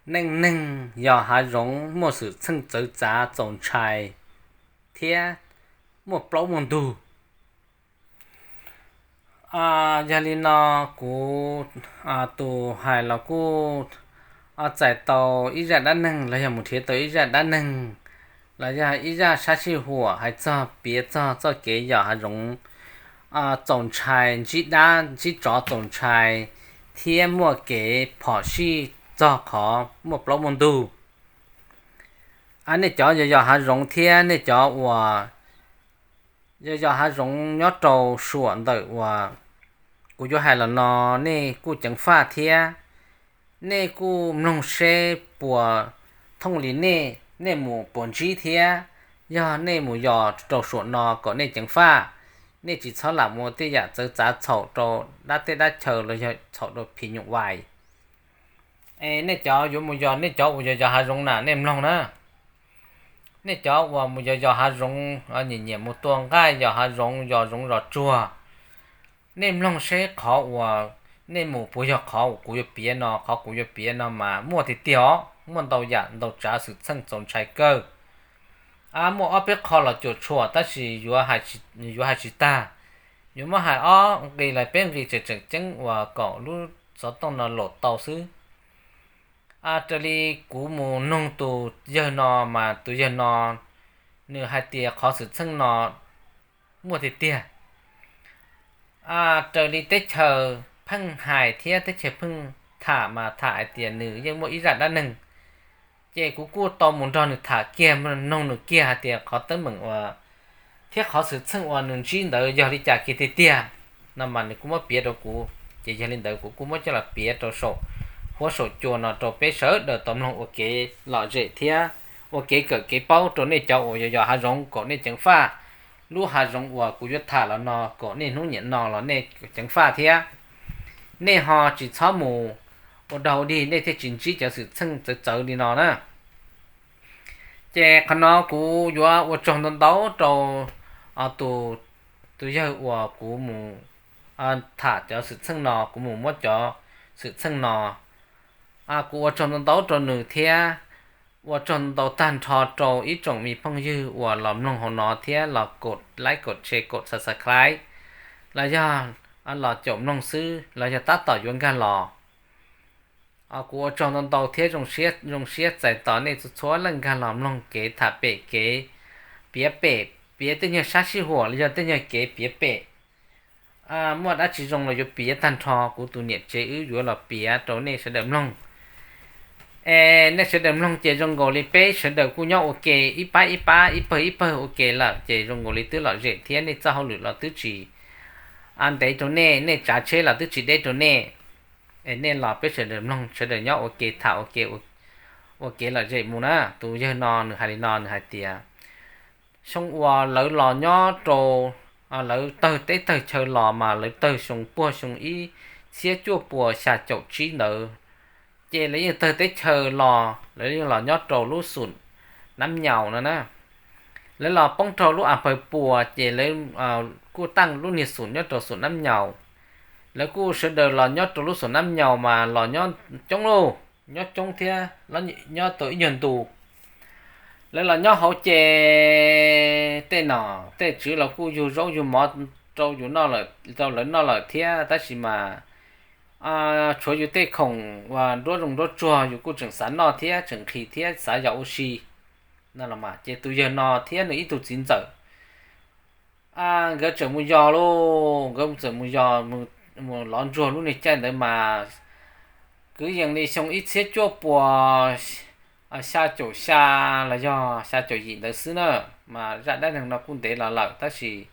Neej neeg yos hav zoov muaj xwm txheej txawv txav txaus ntshai thiab muaj plaub muaj ntug. Yog li no, kuv tus hais los kuj txais tau ib zaj dab neeg los yog mus nrhiav tau ib zaj dab neeg los yog ib zaj sab sij huam hais txog piav txog txoj kev yos hav zoov txaus ntshai, ntsib dab ntsib tsov txaus ntshai thiab muaj kev phom sij txog qhov muaj plaub muaj ntug. Nej cov yos yos hav zoov thiab nej cov uas yos yos hav zoov nyob rau suam ntawm uas kuv yuav hais los no, nej kuj ceev faj thiab. Nej kuj mloog seb puas thooj li nej, nej mus puas ntsib thiab. Yog nej mus yos rau suam no kom nej ceev faj, nej tsis txhob lam ua tej yam txawv txav txhaum rau dab teb dab chaw los yog txhaum rau phim nyuj vais. Es nej cov yuav mus yos, nej cov uas yos yos hav zoov na, nej mloog na. Nej cov uas mus yos yos hav zoov, nyiam nyiam mus tua nqaij yos hav zoov, yos zoov zos tsuag, nej mloog seb qhov uas nej mus puas yog qhov uas kuv yuav piav no. Qhov kuv yuav piav no mas muaj tiag tiag os, muaj ntau yam ntau tsav xwm txheej txaus ntshai kawg. Muaj ob peb qho los cuam tshuam tab sis yuav hais tsis tag. Yuav muab hais ob nqi los peb nqi tseem tseem ceeb uas kom lub xov tooj no los tau xwb. Raws li kuv mus noog tus yawg no mas tus yawg no nws hais tias qhov xwm txheej no muaj tiag tiag. Raws li teb chaws pheej hais thiab teb chaws pheej tham mas tham hais tias nws yeej muaj ib zaj dab neeg. Ces kuv kuj tau mus nrog nws tham kiag, noog nws kiag hais tias qhov teeb meem uas thiab qhov xwm txheej uas nws ntsib ntawd yog li cas kiag tiag tiag no mas nws kuj muab piav rau kuv. Ces yog li ntawd kuv kuj muab coj los piav rau saum huab saum cua no rau peb sawv daws tau mloog ua kev lom zem thiab ua kev kawm kev paub rau nej cov uas yos yos hav zoov kom nej ceev faj. Lub hav zoov uas kuv yuav tham los no kom nej hnub nyiam no los nej ceev faj thiab. Nej ho tsis txhob mus ua dog ua dig nej thiaj tsis ntsib cov xwm txheej txawv txawv li no na. Ces qhov no kuv yuav ua tsaug ntau ntau rau tus, tus yawg uas kuv mus tham cov xwm txheej no, kuv mus muab cov xwm txheej no, kuv ua tsaug ntau ntau rau nws thiab ua tsaug ntau ntau tag nrho rau ib tsoom me phooj ywg uas los mloog hauv no thiab los kaum like, kaum share, kaum subscribe los yog los caum mloog xwb los yog tab tom yuav nkag los. Kuv ua tsaug ntau ntau thiab zoo siab txais tos nej txhua txhua leej nkag los mloog kev tham pem kev piav pem, piav tej nyuag sab sij huam los yog tej nyuag kev piav pem. Muaj dab tsi zoo los yuav piav tag nrho, kuv tus niam tsev wb yuav los piav rau nej sawv daws mloog. Es nej sawv daws mloog ces zoo nkaus li peb sawv daws kuj nyob ua ke ib pab ib pab ib pawg ib pawg ua ke lawm ces zoo nkaus li twb lom zem thiab nej txoj hauj lwm los twb tsis ntev rau nej, nej tsav tsheb los twb tsis deb rau nej. Es nej los peb sawv daws mloog sawv daws nyob ua ke tham ua ke, ua kev lom zem mus na. Tus yawg no nws hais li no, nws hais tias xyoo uas lawv los nyob rau, lawv tawg teb tawg chaw los mas lawv tawg xyoo puag xyoo ib txhiab cuaj puas xya caum tsib ntawd, ces lawv yeej tawg teb chaw los, lawv yeej los nyob rau lub xum Nab Nyaus no na. Lawv los poob rau lub a pawg puas ces lawv kuj taj lub niag xum nyob rau xum Nab Nyaus. Lawv kuj sawv daws los nyob rau lub xum Nab Nyaus mas los nyob coob lauj, nyob coob thiab nyob tau ib nyuag ntu. Lawv los nyob hauv ces tej nom tej tswv los kuj yug zaub yug mov rau yus noj lawm, rau lawv noj lawm thiab, tab sis mas tshuav yus tej khoom uas nruab zoov nruab tsuag yus kuj tseem xav noj thiab tseem nqhis thiab xav yos ua si no los mas. Ces tus yawg no thiab nws ib tug txiv ntxawm nkawd txawm mus yos lauj, nkawd txawm mus yos, mus lov ntsuag lub niag caij ntawd mas kwv yees li xyoo ib txhiab cuaj puas xya caum xya los yog xya caum yim ntawd xwb na. Mas zaj dab neeg no kuj ntev los lawm tab sis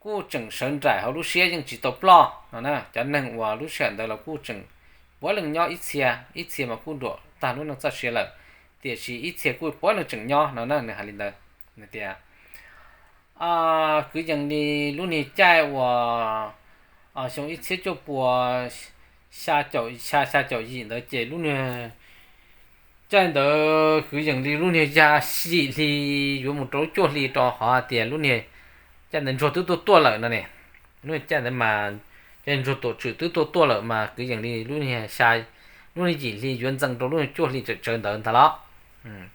kuj tseem sawv nraim hauv lub siab yeej tsis tau ploj no na. Cov neeg uas lub sij hawm ntawd los kuj tseem puav leej nyob ib txhia, ib txhia mas kuj nruam tag lub neej txoj sia lawm, tiam sis ib txhia kuj puav leej tseem nyob no na. Nws hais li ntawd tias kwv yees li lub niag caij uas xyoo ib txhiab cuaj puas xya caum xya, xya caum yim ntawd ces lub niag caij ntawd kwv yees li lub niag ya yim hli yuav mus rau lub cuaj hli rau qhov hais tias lub niag caij ntawd ntsuag twb tuaj tuaj lawm no ne. Lub niag caij ntawd mas caij ntsuag tuam tswm twb tuaj tuaj lawm mas kwv yees li lub niag xya, lub yim hli yuav ntxees rau lub cuaj hli tsawm tsawv ntawd ntag los.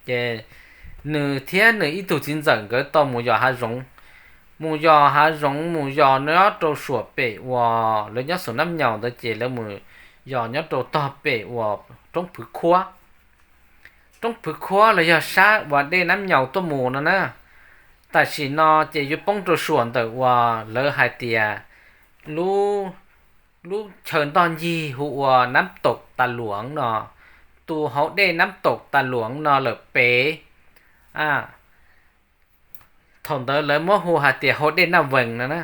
Ces nws thiab nws ib tug txiv ntxawm nkawd tau mus yos hav zoov, mus yos hav zoov mus yos nyob rau suam pem uas lawv nyob xus nab nyaus ntawd ces lawv mus yos nyob rau tog pem uas roob Phwv Khuab. Roob Phwv Khuab los yog sab uas dej nab nyaus tuaj mus no na. Tam sim no ces yuav poob rau suam ntawm uas lawv hais tias lub, lub chaw ntoj ncig hu ua Nab Taum Tas Luam no, tus hauv dej Nab Taum Tas Luam no lawm pem. Thaum ntawd lawv muab hu hais tias hauv dej Naj Vees no na.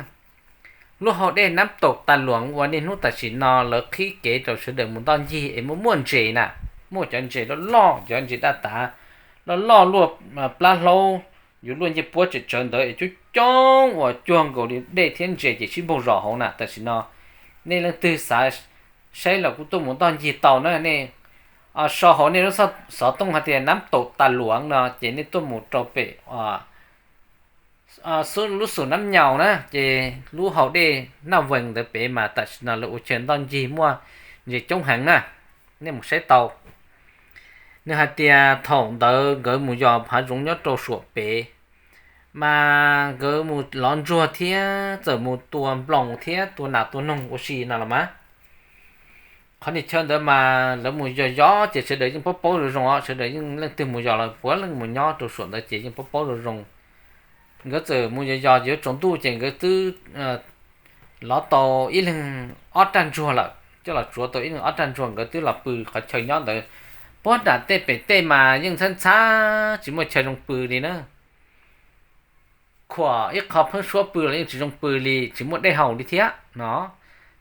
Lub hauv dej Nab Taum Tas Luam uas niaj hnub tam sim no lawv qhib kev rau sawv daws mus ntoj ncig es muaj muaj ntses na, muaj cov ntses loj loj, cov ntses daj tas loj loj luaj plab hlaub, yuav luaj ncej puab tsawm tsawv ntawd es coob coob uas cuag nkaus li dej thiab ntses ces sib npaug zos hauv na. Tam sim no nej leej twg xav saib los kuj tuaj mus ntoj ncig tau na nej. So hauv nej lub xov tooj hais tias Nab Taum Tas Luam no ces nej tuaj mus rau pem lub xus nab nyaus na ces lub hauv dej Naj Vees ntawd pem mas tam sim no lawv ua chaw ntoj ncig muaj ntses coob heev na. Nej mus saib tau. Nws hais tias thaum ntawd nkawd mus yos hav zoov nyob rau suam pem, mas nkawd mus lov ntsuag thiab txawm mus tua nploos thiab tua nas tua noog ua si no los mas. Qhov niag chaw ntawd mas lawv mus yos yos ces sawv daws yeej paub paub zoo zoo os, sawv daws yeej leej twg mus yos los puav leej mus nyob rau suam ntawd ces yeej paub paub zoo zoo. Nkawd txawm mus yos yos yuav tsaus ntuj ces nkawd twb lov tau ib leeg ob raj ntsuag lawm, coj los tsuav tau ib leeg ob raj ntsuag, nkawd twb los pw qhov chaw nyob ntawd. Puag nram tej pem tej mas yeej ntxhab ntxhab tsis muaj chaw zoo pw li na. Khuam ib qho pheeb suab pw los yeej tsis zoo pw li, tsis muaj dej haus li thiab no.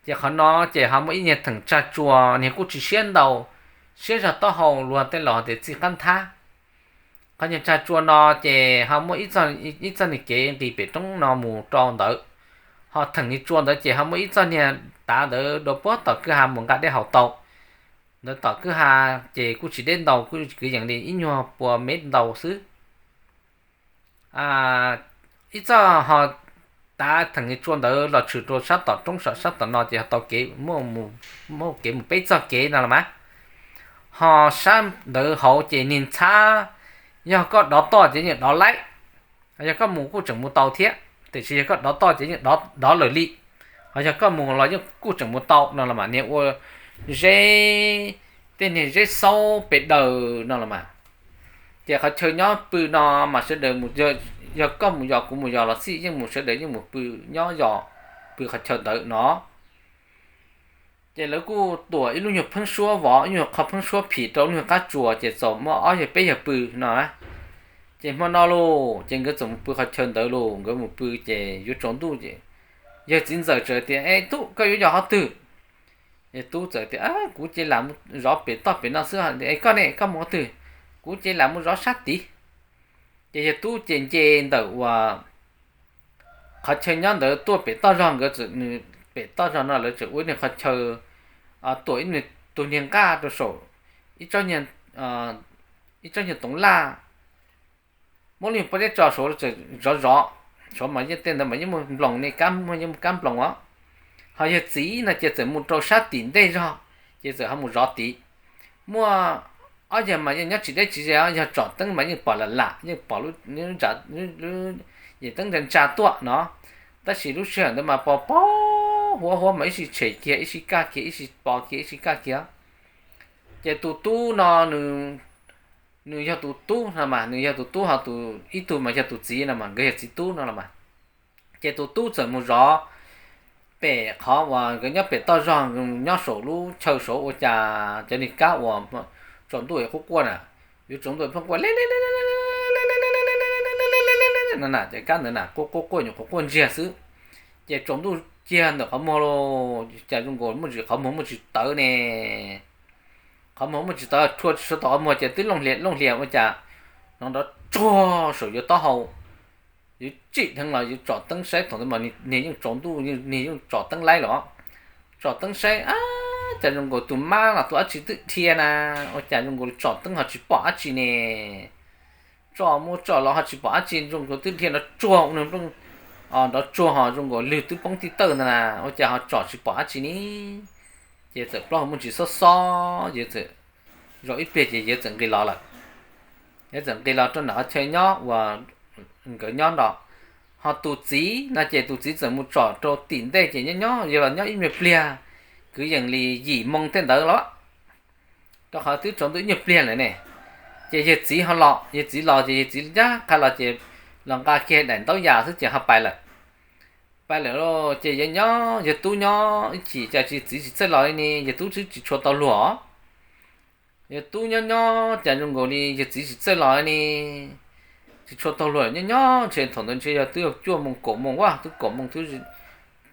Ces qhov no ces ho muaj ib niag theem tsag tsua, niag kuj tsis siab ntau, siab zog taub hau luag tej laus tias txij qab nthab. Qhov niag tsag tsua no ces ho muaj ib txoj niag kev nqis pem roob no mus rau ntawd. Ho theem niag tsua ntawd ces ho muaj ib txoj niag tav ntawd dua puag tom kwj ha mus nqa dej haus tau. Ntawd tom kwj ha ces kuj tsis deb ntau, kuj kwv yees li ib nyuag pua mev ntau xwb. Ib txoj ho tav theem niag tsua ntawd los tshwm rau sab tom roob saum sab tom no ces ho tau kev, muaj kev mus peb txoj kev no los mas. Ho sab ntawd hauv ces niag ntxhab, yog koj dov toj ces yeej dov laib, yog koj mus kuj tseem mus tau thiab, tiam sis yog koj dov toj ces yeej dov lawm li, ho yog koj mus los yeej kuj tseem mus tau no los mas. Niag ua zeb, tej niag zeb xaub pes daws no los mas. Ces qhov chaw nyob pw no mas sawv daws mus, yog koj mus yos kuv mus yos los xij yeej mus, sawv daws yeej mus pw nyob yos, pw qhov chaw ntawd no. Ces lawv kuj tuam ib lub nyuag pheeb suab vov, ib nyuag qho pheeb suab phim rau lub nyuag qab tsuas ces txaus muaj ob yawg peb yawg pw no. Ces hmo no lauj ces nkawd txawm mus pw qhov chaw ntawd lauj, nkawd mus pw ces yuav tsaus ntuj ces yawg txiv ntxawm txawm tias, Es tub, koj yuav yos qhov twg? Yawg tub txawm tias, Kuv ces lam mus zov pem toj pem no xwb. Es koj ne, koj mus qhov twg? Kuv ces lam mus zov sab tid. Ces yawg tub ces nce ntawm uas qhov chaw nyob ntawd tuaj pem toj zog, nkawd txawm, nws pem toj zog no lawv txawm ua ib nws qhov chaw, tuam ib nws tus niag nqaj rau saum ib tsob niag toov laj, muab lub pob zeb tso saud txawm zov zov. Saud mas yeej tej ntawd mas yeej muaj nploos ne, kab muaj yeej muaj kab nploos os. Ho yawg txiv no ces txawm mus rau sab tim ntej zog, ces txawm ho mus zov tid. Muaj ob yawg mas yeej nyob tsis deb tsis ze, yog tsom teeb mas yeej pom lam lam, yeej pom lub, yam teeb ntsa ntsa tuaj no. Tab sis lub sij hawm ntawd mas pos pos huab huab mas ib sij tshem kiag ib sij kaj kiag ib sij pos kiag ib sij kaj kiag. Ces tus tub no nws, nws yog tus tub no mas, nws yog tus tub, ho tus ib tug mas yog tus txiv no mas, nkawd yog txiv tub no los mas. Ces tus tub txawm mus zov pem qhov uas nkawd nyob pem toj zog, nyob saum lub chaw saud ua cas cov niag kab uas tsaus ntuj quaj quaj na, yuav tsaus ntuj pheej quaj no na, ces kab ntawd na quaj quaj quaj nyuam qhuav quaj ntsiag xwb. Ces tsaus ntuj kiag ntawm qhov muag los cas zoo nkaus muaj tsis, qhov muag muaj tsis tawv ne. Qhov muag muaj tsis tawv, rhua tsis tau tom qhov muag ces twb looj hlias looj hlias ua cas hnov nrov tsuag saum yuav taub hau. Yuav tsim dheev los yuav tsom teeb saib, thaum ntawd mas niag yeej tsaus ntuj, niag yeej tsom teeb laib los. Tsom teeb saib, cas zoo nkaus tus mab los tus dab tsi twb dhia na, ua cas zoo nkaus tsom teeb ho tsis pom dab tsi ne. Tsom mus tsom los ho tsis pom dab tsi, zoo nkaus twb dhia nrov tsuag ua nws nplooj, nrov tsuag ho zoo nkaus lwg twb poob tij tawj ntag na, ua cas ho tsom tsis pom dab tsi ne. Ces txawm plaub hau muaj ntsis xob xob, yawg txawm zaum ib pliag ces yawg txawm nqis los lawm. Yawg txawm nqis los rau nram qhov chaw nyob uas nkawd nyob nrog. Ho tus txiv no ces tus txiv txawm mus tsom rau tim ntej ces nyob nyob yawg los nyob ib nyuag pliag, kwv yees li yim moo tej ntawd los, rau qhov twb tsaus ntuj ib nyuag pliag lawm ne. Ces yawg txiv ho los, yawg txiv los ces yawg txiv ncaj qha los ces los nqa kiag daim ntaub yas xwb ces ho pais lawm. Pais lawm ces yawg nyob yawg tub nyob ib chim cas tsis, txiv tsis txawj los li ne, yawg tub twb tsis tshua tau luag. Yawg tub nyob nyob cas zoo nkaus li yawg txiv tsis txawj los ne, tsis tshua tau luag, nyob nyob ntshe thaum ntawd ntshe yog twb cuaj moo kaum moo a, twb kaum moo twb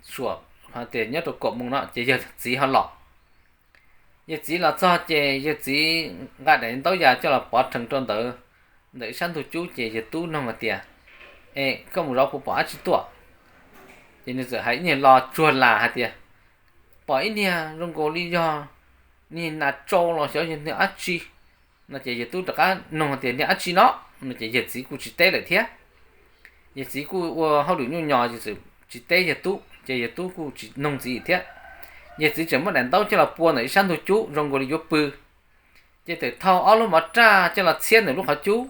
suam, hais tias nyob rau kaum moo no ces yawg txiv ho los. Yawg txiv los txog ces yawg txiv nqa daim ntaub yas coj los pov rhees rau ntawd, ntawm ib sab ntug cub ces yawg tub nug hais tias, Es koj mus zov puas pom dab tsi tuaj? Ces nws txawm hais ib niag lo tsuag las hais tias, Pom ib niag zoo nkaus li yog niag nas tsau los xyov yog niag dab tsi. No ces yawg tub rov qab nug tias, Niag dab tsi no? No ces yawg txiv kuj tsis teb lawm thiab. Yawg txiv kuj ua hauj lwm nyuj nyos, yawg txiv tsis teb yawg tub ces yawg tub kuj tsis nug ntxiv thiab. Yawg txiv tseem muab daim ntaub coj los pua ntawm ib sab ntug cub zoo nkaus li yuav pw. Ces txawm thau ob lub mov raj coj los txhiab ntawm lub qhov cub.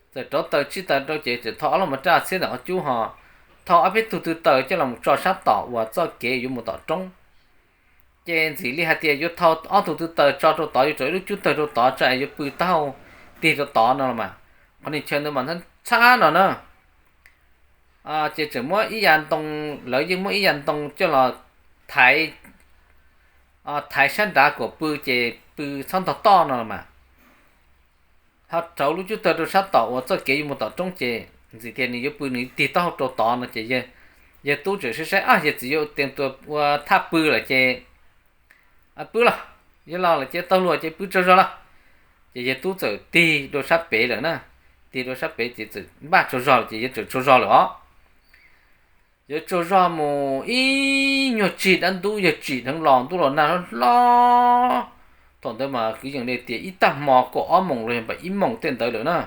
Txawm rauv taws tsij taws rau ces txawm thau ob lub mov raj txhiab ntawm qhov cub ho thau ob peb tug tw taws coj los tso sab tom uas txoj kev yuav mus tom roob. Ces ntxim li hais tias yuav thau ob tug tw taws tso rau tod, yuav rau ib lub cub tawg rau tod tso es yuav pw taub hau tig rau tod no los mas, qhov niag chaw ntawd mas ntxhab no na. Ces tseem muab ib yav ntoo, lawv yeej muab ib yav ntoo coj los thaiv, thaiv sab nrad kom pw ces pw txhob ntog toj no los mas. Ho rauv lub cub tawg rau sab tom uas txoj kev yuav mus tom roob ces ntxim tias nws yuav pw nws tig taub hau rau tod no ces yawg tub tseem saib saib, Ab, yawg txiv yuav tes tua ua thaj pw lawm ces pw los, yog los lawm ces tau luag ces pw tsaug zog los. Ces yawg tub txawm tig dua sab pem lawm na, tig dua sab pem ces txawm npaj tsaug zog lawm ces yawg txawm tsaug zog lawm os. Yawg tsaug zog mus ib nyuag tsig dab ntub yawg tsim dheev los ntuj los nag hlob hlob. Thaum ntawd mas kwv yees li tias ib tag hmo kaum ob moos los yog npaum ib moos tej ntawd lawm na.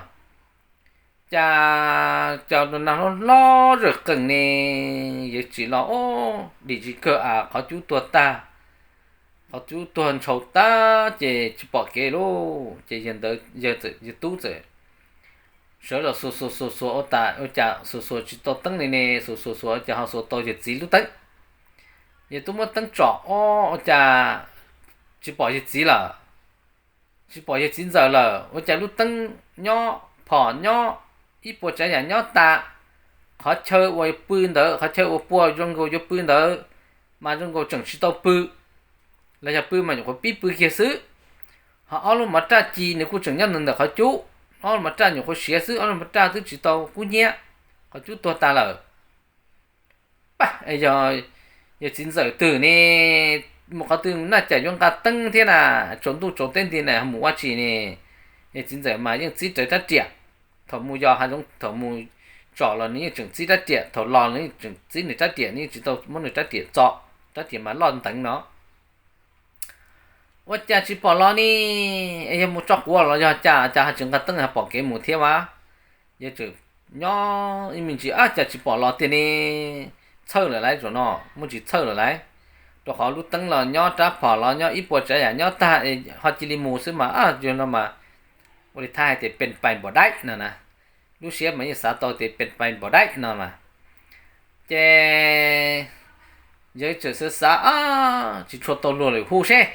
Cas cov nag hlob hlob zawm qees ne, yawg tsim los dim tsis kawg a, qhov cub tuag tag, qhov cub tuag ntshaus tag ces tsis pom kev lauj. Ces yawg ntawd, yawg tub txawm sawv los xuas xuas xuas xuas ua tas ua cas xuas xuas tsis tau teeb li ne, xuas xuas xuas ua cas ho xuas tau yawg txiv lub teeb. Yawg tub muab teeb tsom ua cas tsis pom yawg txiv lawm, tsis pom yawg txiv ntxawm lawm, ua cas lub teeb nyob, phom nyob, ib puas tsav yam nyob tas. Qhov chaw uas pw ntawd, qhov chaw uas pua zoo nkaus yuav pw ntawd mas zoo nkaus tseem tsis tau pw, los yog pw mas nyuam qhuav pib pw kiag xwb. Ho ob lub mov raj ci nws kuj tseem nyob ntawm ntawm qhov cub, ob lub mov raj nyuam qhuav siav xwb, ob lub mov raj twb tsis tau kub hnyiab, qhov cub tuag tas lawm. Pab, yog yawg txiv ntxawm twg ne, mus qhov twg na cas yuav nqa teeb thiab na, tsaus ntuj tsaus teb nti na mus ua tsi ne. Yawg txiv ntxawm mas yeej txib rawv rab riam, thaum mus yos hav zoov thaum mus tsom los nws yeej tseem txib rab riam, thaum los nws yeej tseem txib nws rab riam, nws yeej tsis tau muab nws rab riam txo, rab riam mas loj nteev no. Ua cas tsis pom los ne, es yog mus tso quav los yog cas, cas ho tsis nqa teeb ho pom kev mus thiab mas. Yawg tseem nyob ib me ntsis, Ab, cas tsis pom los tiag ne, txhawj lawm lauj, zaum no muaj tsis txhawj lawm lauj. Rau qhov lub teeb los nyob, rab phom los nyob, ib puas tsav yam nyob tag, ho cia li mus xwb mas, ab, yog no mas ua li thaj hais tias pes pais npom daib no na. Lub siab mas yeej xav tau tias pes pais npom daib no mas. Ces yawg tseem xav xav, Ab, tsis tshua tau luag lawm, hu seb,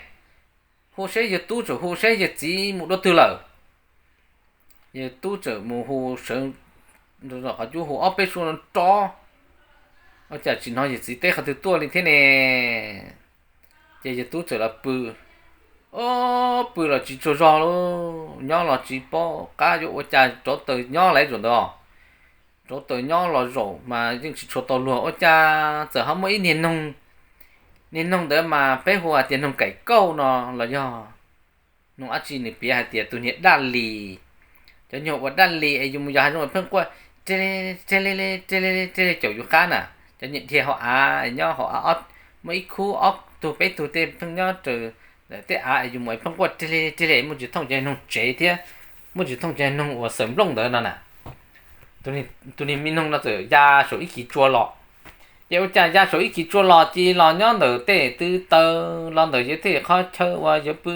hu seb yawg tub tseem hu seb yawg txiv mus dua twg lawm. Yawg tub tseem mus hu sawv, qhov cub hu ob peb suab rov, ua cas tsis hnov yawg txiv teb qhov twg tuaj li thiab ne. Ces yawg tub txawm los pw, o, pw los tsis tsaug zog lauj, nyob los tsis paub qab yuav ua cas rauv taws nyob lauj zaum ntawd. Rauv taws nyob los zaum mas yeej tsis tshua tau luag, ua cas txawm ho muaj ib niag noog, niag noog ntawd mas peb hu hais tias noog kaim kauj no los yog noog dab tsi, nws piav hais tias tus niag daj lis, cov nyuag ua daj lis es yus mus yos hav zoov pheej quaj, re le, re le, re le caum yus qab na. Cov niag dhia hauv av, nyob hauv av, muaj ib khub ob tug peb tug tej pheej nyob raws ntawm tej av es yus mus pheej quaj re le re le, muaj tsis thooj cov noog tsev thiab, muaj tsis thooj cov noog uas xaws nplooj ntawd no na. Tus niag me noog no txawm ya saum ib kis tsua los, Ces ua cas ya saum ib kis tsua los cia li los nyob ntawm tej tw taw, los ntawm yawg tej qhov chaw uas yawg pw,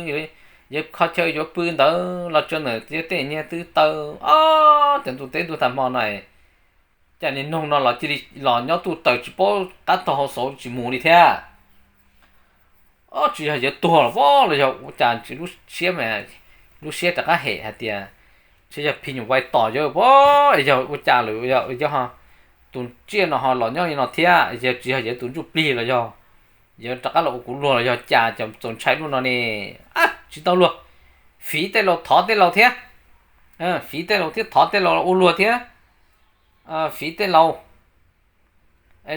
yawg qhov chaw yuav pw ntawd los tso ntawm yawg tej niag tw taw. Ob, cov ntuj teb ntuj tag hmo no, cas niag noog no los cia li los nyob tw taw tsis paub qab taug hauv xauv tsis mus li thiab. Ob, tsis yog yawg tuag los pob los yog ua cas tsis lub siab, lub siab rov qab hem hais tias, ntshe yog phim nyuj vais tom yawg pob, yog ua cas lawm, yog tus tsiaj no ho los nyob li no thiab, yog tsis yog yawg tus ntsuj plig los yog yawg rov qab los ua kuv luag los yog cas, cas txaus ntshai lub no ne. Tsis tau luag, fiv tej laus thov tej laus thiab, fiv tej laus thiab thov tej laus ua luag thiab, fiv tej laus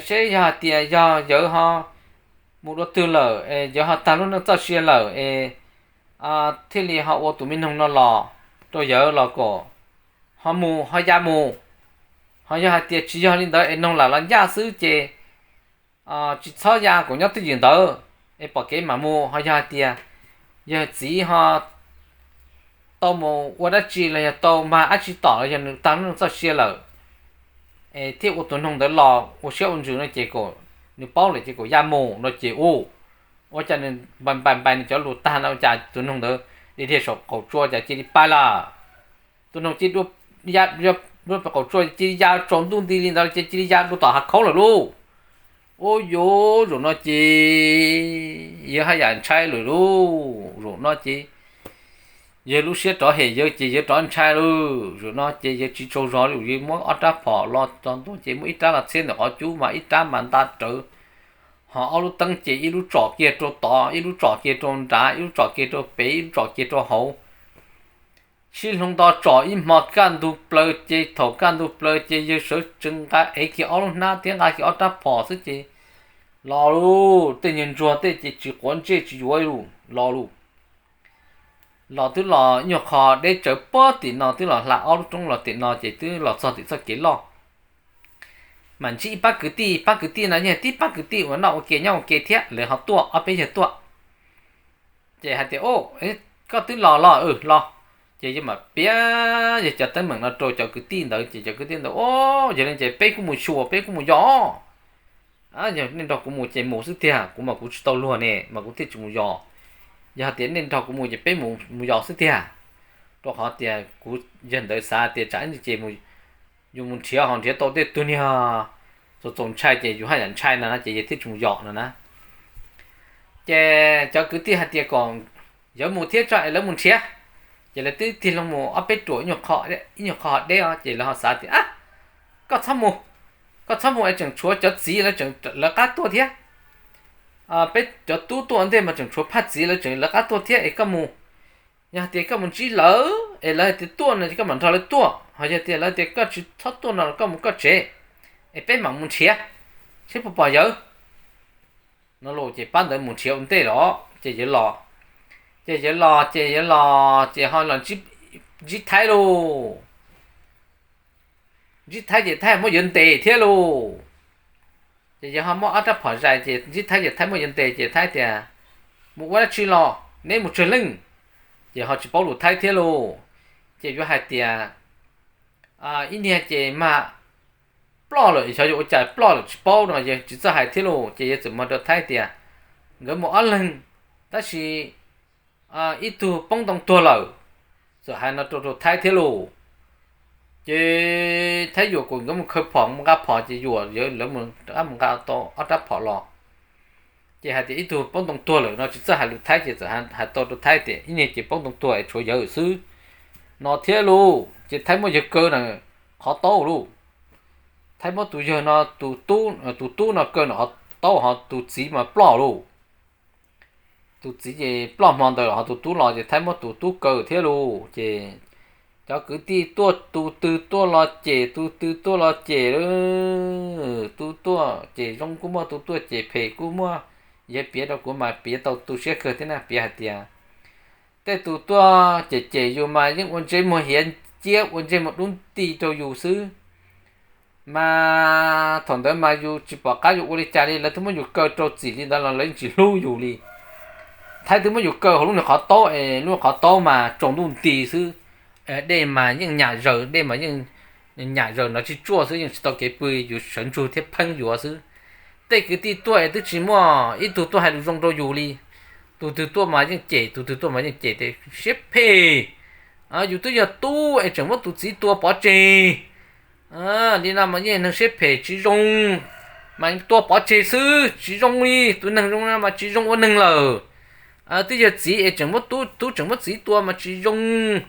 seb yog hais tias yog yawg ho mus dua twg lawm es yawg ho tag lub neej txoj sia lawm es thiaj li ho ua tus me noog no los rau yawg los kom ho mus ho ya mus. Ho yog hais tias tsis yog li ntawd es noog lam los ncaj xwb ces tsis txhob ya, kom nyob twj ywm ntawd es pom kev mam mus. Ho yog hais tias yawg txiv ho tau mus ua dab tsi los yog tau mag dab tsi tom los yog nws tag lub neej txoj sia lawm es thiaj ua tus noog ntawd los ua siab ua ntsws no ces kom nws paub lawm ces kom ya mus no ces u, ua cas nws npais npais npais nws cov lus tag no ua cas tus noog ntawd dhia dhia saum qaum tsua cas cia li pais lawm. Tus noog cia li dua, dua pem qaum tsua cia li ya tsaus ntuj nti li ntawd ces cia li ya dua tom hav khaub lawm lauj. Ua yuav zaum no ces yawg haj yam ntshai lawm lauj. Zaum no ces yawg lub siab rov hem yawg ces yawg rov ntshai lauj. Zaum no ces yawg tsis tsaug zog li, yawg muab ob rab phom los txog ntua ces muab ib rab los txhiab ntawm qhov cub mas ib rab mas nta rawv, ho ob lub teeb ces ib lub tsom kiag rau tod, ib lub tsom kiag rau nrad, ib lub tsom kiag rau pem, ib lub tsom kiag rau hauv. Sib hloov nto tsom ib hmo kaj ntug plaws ces thaum kaj ntug plaws ces yawg sawv tsees nqa ev kiag ob lub hnab thiab nqa kiag ob rab phom xwb ces los lauj. Tej nyuag ntsuag tej ces tsis quav ntsej tsis yuav lauj, los lauj. Los twb los nyuag qho deb tsawv pob tim no, twb los hla ob lub roob los tim no ces twb los txog tim txoj kev loj. Mas ntsib ib pab kwv tij, pab kwv tij no yog tib pab kwv tij uas noj ua ke nyob ua ke thiab lawv ho tuaj, ob peb yawg tuaj. Ces hais tias, Koj twb los los? Los. Ces yawg mam piav yawg cov teeb meem no rau cov kwv tij ntawd ces cov kwv tij ntawd, O, yog li ces peb kuj mus xyuas, peb kuj mus yos. Yog nej nrog kuv mus ces mus xwb tiag, kuv mas kuv tsis tau luag ne mas kuv thiaj tsis mus yos. Yog hais tias nej nrog kuv mus ces peb mus yos xwb tiag. Rau qhov tias kuv yog ntawd xav tias tsam ib ntsis ces yus mus nrhiav ho nrhiav tau tej tug niag txaus txaus ntshai ces yus haj yam ntshai no na ces yawg thiaj tsis mus yos no na. Ces cov kwv tij hais tias kom yawg mus thiab tso es lawv mus nrhiav. Ces lawv twb tig loo mus ob peb ruam ib nyuag qho deb os, ces lawv ho xav tias, Koj txhob mus, koj txhob mus es tseem tshuav cov txiv lawv tseem lawv qab tuaj thiab. Peb cov tub tuaj ua ntej mas tseem tshuav phaj txiv lawv tseem lawv qab tuaj thiab es koj mus. Yog hais tias koj mus ntsib lawv es lawv hais tias tuaj no ces koj mam nrog lawv tuaj, ho yog tias lawv tias koj tsis txhob tuaj no los koj mus koj tsev, es peb mam mus nrhiav seb puas pom yawg. No los ces pab ntawd mus nrhiav ua ntej los ces yawg los. Ces yawg los ces yawg los ces ho los ntsib Thaib lauj. Ntsib Thaib ces Thaib muab yawg ntes thiab lauj. Ces yawg ho muab ob rab phom zais ces ntsib Thaib ces Thaib muab yawg ntes ces Thaib tias, Mus ua dab tsi los? Neb mus tsawg leej? Ces ho tsis paub lus Thaib thiab lauj. Ces yuav hais tias ib niag ces mag ploj lawm, xyov yuav ua cas ploj lawm tsis paub no yawg tsis txawj hais thiab lauj. Ces yawg txawm hais rau Thaib tias, Nkawd mus ob leeg, tab sis ib tug poob ntoo tuag lawm. Txawm hais no rau rau Thaib thiab lauj. Ces Thaib yuam kom nkawd mus khaws phom mus nqa phom ces yuam yawg lawv mus rov qab mus nqa tau ob rab phom los. Ces hais tias ib tug poob ntoo tuag lawm no tsis txawj hais lus Thaib ces txawm hais tau rau Thaib tias ib niag ces poob ntoo tuag es tshuav yawg xwb no thiab lauj. Ces Thaib muab yawg kaw na qhov taub lauj. Thaib muab tus yawg no, tus tub no kaw na qhov taub, ho tus txiv mas ploj lauj. Tus txiv ces ploj hmo ntawd los ho tus tub los ces Thaib muab tus tub kaw thiab lauj. Ces cov kwv tij tuaj tus twg tuaj los cem, tus twg tuaj los cem, tus tuaj cem zoo kuj muaj, tus tuaj cem phem kuj muaj. Yawg piav rau kuv mas piav tau tu siab kawg thiab na, piav hais tias tej tus tuaj cem cem yus mas yeej ua ntsej muag hiav ciab, ua ntsej muag dub nti rau yus xwb. Mas thaum ntawd mas yus tsis pom qab yuav ua li cas li, lawv twb muab yus kaw rau txim li ntawd los lawv yeej tsis hlub yus li. Thaib twb muab yus kaw hauv lub niag qhov taub es lub qhov taub mas tsaus ntuj nti xwb. Dej mas yeej nyam zaws, dej mas yeej nyam zaws nrov tsis tsuaj xwb, yeej tsis tau kev pw, yus sawv ntsug thiab pheeb yuav xwb. Tej kwv tij tuaj es twb tsis muaj ib tug tuaj hais lus zoo rau yus li. Tus twg tuaj mas yeej cem, tus twg tuaj mas yeej cem tias siab phem, yus twb yog tub es tseem muab tus txiv tua pov tseg. Li no mas yeej neeg siab phem tsis zoo, mas tua pov tseg xwb tsis zoo li, tus neeg zoo no mas tsis zoo ua neeg lawm. Twb yog txiv es tseem muab tub, tub tseem muab txiv tua mas tsis zoo.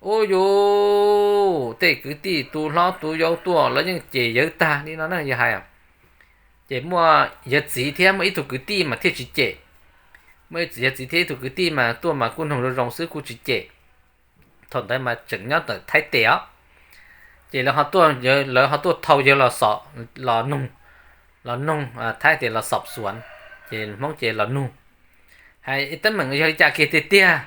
Ua yus tej kwv tij tus hlob tus yau tuaj los yeej cem yawg tag li no na yog hais. Ces muaj yawg txiv thiab muaj ib tug kwv tij mas thiaj tsis cem. Muaj yawg txiv thiab ib tug kwv tij mas tuaj mas kuj noog zoo zoo xwb kuj tsis cem. Thaum ntawd mas tseem nyob ntawm Thaib tes os. Ces lawv ho tuaj, lawv ho tuaj thau yawg los, los noog, los noog Thaib tias los xom xuav, ces Hmoob ces los nug, hais teeb meem yog li cas kiag tiag tiag,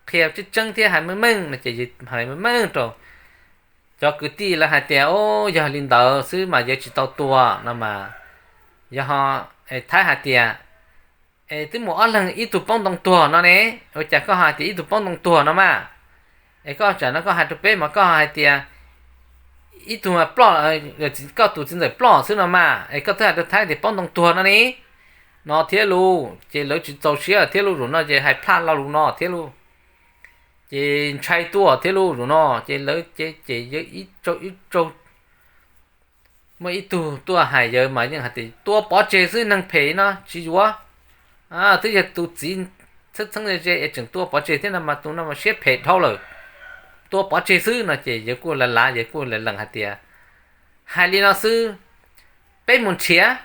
qhia tseeb tseeb thiab hais meej meej no ces hais meej meej rau cov kwv tij lawv hais tias, o, yog li ntawd xwb mas yawg tsis tau tua no mas, yog Thaib hais tias, es twb mus ob leeg ib tug poob ntoo tuag no ne, ua cas koj hais tias ib tug poob ntoo tuag no mas, es koj tsam no koj hais rau peb mas koj hais tias ib tug ploj, koj tus txiv ntxawm ploj xwb no mas es koj twb hais rau Thaib tias poob ntoo tuag no ne, no thiab lauj. Ces lawv tsis txaus siab thiab lauj, zaum no ces hais plaj lo lus no thiab lauj. Ces ntshai tuaj thiab lauj, zaum no ces lawv ces ces yawg ib tsaug ib tsaug. Muaj ib tug tuaj hais yawg mas yeej hais tias tua pov tseg xwb, neeg phem no tsis yuav. Twb yog tus txiv txheeb txheeb ze ze es tseem tua pov tseg thiab no mas tus no mas siab phem dhau lawm, tua pov tseg xwb no ces yawg kuj lav lav, yawg kuj lees lees hais tias, hais li no xwb, peb mus nrhiav,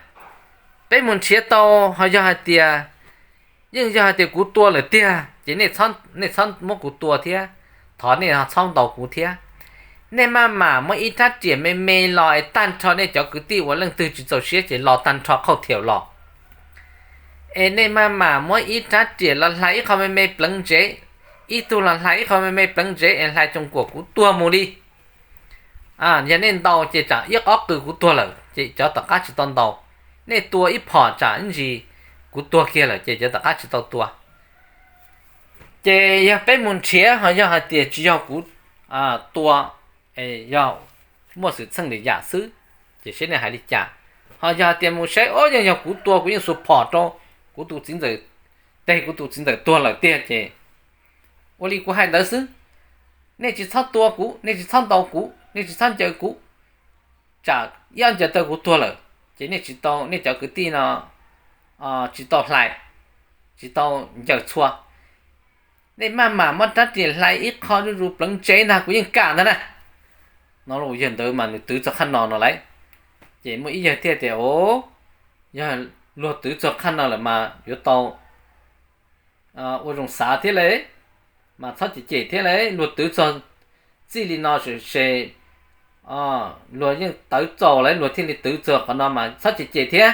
peb mus nrhiav tau, ho yog hais tias, yeej yog hais tias kuv tua lawm tiag ces nej txhob muab kuv tua thiab, thov nej txhob ntaus kuv thiab. Nej maj mam muab ib rab riam me me los es tag nrho nej cov kwv tij uas leej twg tsis txaus siab ces los tag nrho qhauj thiaum los. Es nej maj mam muab ib rab riam los hlais ib qho me me pleev ntsev, ib tug los hlais ib qho me me pleev ntsev es hlais coom kuam kuv tuag mus li. Yog nej ntaus ces tsam ib qho qw kuv tuag lawm ces cov tom qab tsis tau ntaus. Nej tua ib phom tsam ib ntsis kuv tuag kiag lawm ces cov tom qab tsis tau tua. Ces yog peb mus nrhiav ho yog hais tias tsis yog kuv tua, yog muaj xwm txheej lwm yam xwb, ces seb nej hais li cas. Ho yog hais tias mus saib, o, yeej yog kuv tua, kuv yeej xuas phom rau kuv tus txiv ntxawm, teg kuv tus txiv ntxawm tuag lawm tiag ces ua li kuv hais ntawd xwb. Nej tsis txhob tua kuv, nej tsis txhob ntaus kuv, nej tsis txhob ncaws kuv, tsam ib ob ncaws tau kuv tuag lawm ces nej tsis tau, nej cov kwv tij no tsis tau hlais, tsis tau ncaws txhua. Nej maj mam muab rab riam hlais ib qho zuj zus pleev ntsev ntag kuv yeej kam ntag na. No los yawg ntawd mas nws twv txog qhab no no lauj. Ces muaj ib yawg thiaj tias, o, yog luag twv txog qhab no lawm mas yuav tau ua zoo xav thiab lauj, mas txhob cem cem thiab lauj, luag twv txog txij li no ces luag yeej tawv txaus lawm luag thiaj li twv txog qhov no mas txhob cem cem thiab.